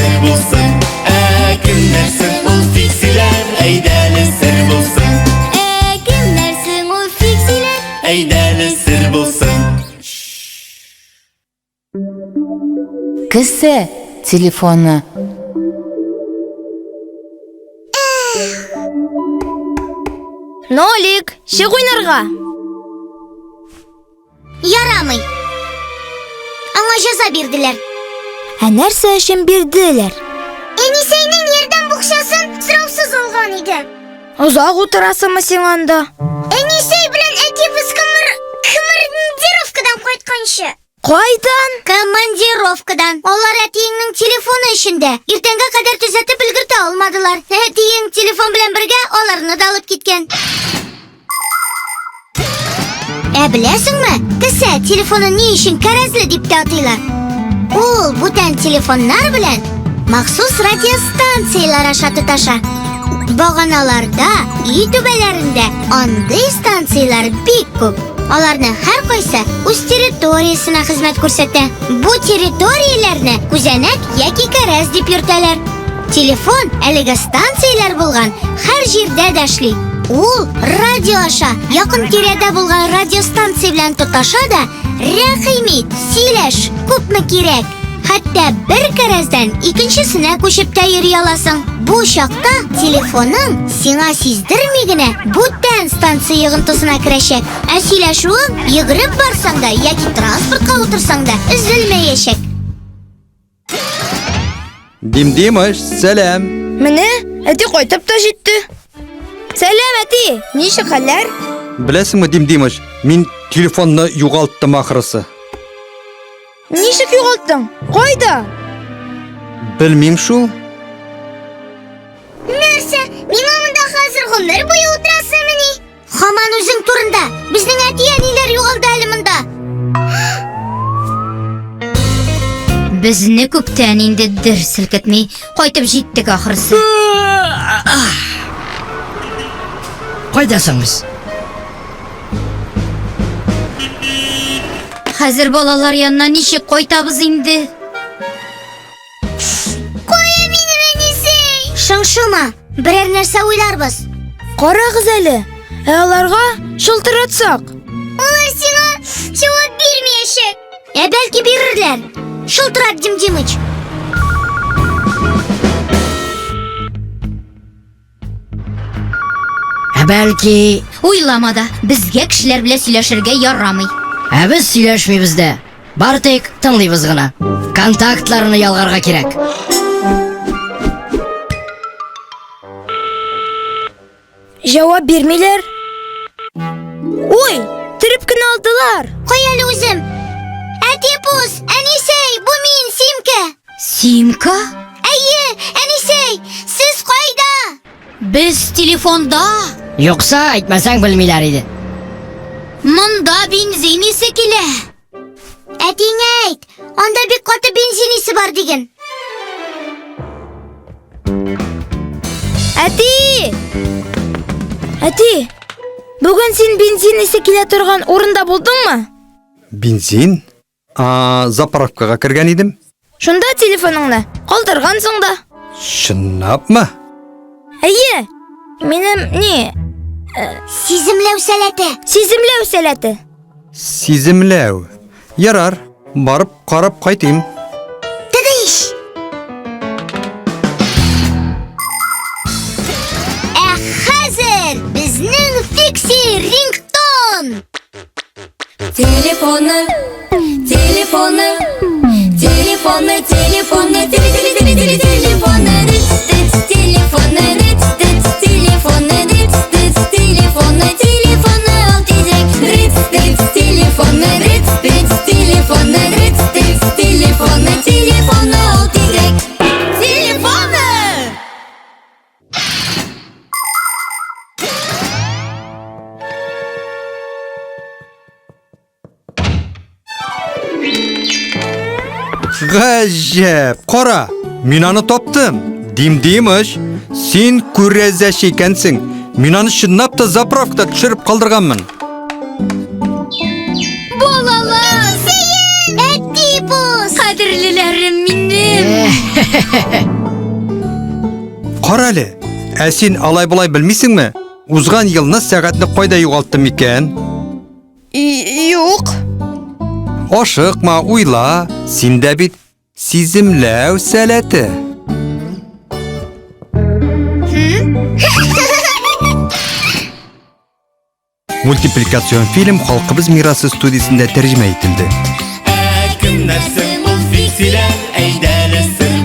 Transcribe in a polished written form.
сер булсын. Ә кемнәр соң ул фиксиләр? Әйдәле сер булсын. Ә кемнәр соң ул фиксиләр? Әйдәле сер булсын. Кесә телефоны. Нолик, чык уйнарга. Ярамый. Аңа җәза бирделәр. Ә нәрсә өчен бирделәр? Әнисәйнең ярдәм букчасын сораусыз алган иде. Озак утырасыңмы син анда? Әнисәй белән әтибез кымыр командировкадан кайтканчы. Кайдан? Командировкадан. Алар әтиеңнең телефоны эчендә. Иртәнгә кадәр төзәтеп өлгертә алмадылар. Әтиең телефон белән бергә аларны да алып киткән. Ә беләсеңме, кесә телефоны ни өчен кәрәзле дип тә атыйлар? Ул бүтән телефоннар белән махсус радиостанцияләр аша тоташа. Баганаларда, өй түбәләрендә андый станцияләр бик күп. Аларның һәркайсы үз территориясенә хезмәт күрсәтә. Бу территорияләрне күзәнәк яки кәрәз дип йөртәләр. Телефон әлеге станцияләр булган һәр җирдә дә эшли. Ул радио аша якын тирәдә булган радиостанция белән тоташа да, рәхим ит, сөйләш, күпме кирәк. Хәтта бер кәрәздән икенчесенә күчеп тә йөри аласың. Бу чакта телефоның сиңа сиздерми генә бүтән станция йогынтысына керәчәк. Ә сөйләшүең йөгереп барсаң да яки транспортка утырсаң да өзелмәячәк. Дим Димыч, сәлам. Менә, әти кайтып та җитте. Сәлам, әти! Ничек хәлләр? Беләсеңме, Дим Димыч, мин телефонны югалттым ахрысы. Ничек югалттың? Кайда? Белмим шул. Нәрсә? Миңа монда хәзер гомер буе утырасымыни? Хаман үзең турында. Безнең әти-әниләр югалды әле монда. Безне күптән инде дер селкетми. Кайтып җиттек ахрысы. Кайда соң без? Хәзер балалар янына ничек кайтабыз инде? Кая минем әнисе? Шыңшыма, берәр нәрсә уйларбыз. Карагыз әле, ә аларга шылтыратсак? Алар сиңа җавап бирмәячәк. Ә бәлки бирерләр. Шылтырат, Дим Димыч. Ә бәлки... Уйлама да, безгә кешеләр белән сөйләшергә ярамый. Ә без сөйләшмибез дә. Бары тик тыңлыйбыз гына. Контактларны ялгарга кирәк. Җавап бирмиләр. Ой, төреп кенә алдылар. Кая әле үзем? Әтипус, әнисәй, бу мин, Симка. Симка? Әйе, әнисәй, сез кайда? Без телефонда. Юкса, әйтмәсәң белмиләр иде. Монда бензин исе килә. Әтиңә әйт, анда бик каты бензин исе бар диген. Әти! Әти! Бүген син бензин исе килә торган урында булдыңмы? Бензин? А, заправкага кергән идем. Шунда телефоныңны калдыргансың да. Чынлапмы? Әйе. Минем ни? Сиземләү сәләте. Сиземләү сәләте. Сиземләү. Ярар, барып карап кайтыйм. Тыдыш! Ә хәзер безнең фикси рингтон! Телефоны, телефоны, телефоны, телефоны, теле, теле, теле, теле, телефоны, дыц, дыц, телефоны, дыц, дыц, телефоны, дыц, дыц, телефоны, телефоны, ал тизрәк, дыц, дыц, телефоны, дыц, дыц, телефоны, дыц, дыц, телефоны, телефоны, ал тизрәк. Телефоны! Гаҗәп! Кара, мин аны таптым. Дим Димыч, син күрәзәче икәнсең. Мин аны чынлап та заправкада төшереп калдырганмын. Балалар! Әтипус! Кадерлеләрем минем! Карале, ә син алай-болай белмисеңме? Узган елны сәгатьне кайда югалттым икән? Юк. Ашыкма, уйла. Синдә бит сиземләү сәләте. Мультипликацион фильм Халкыбыз мирасы студиясендә тәрҗемә ителде. Ә кемнәр соң ул фиксиләр? Әйдәле сер.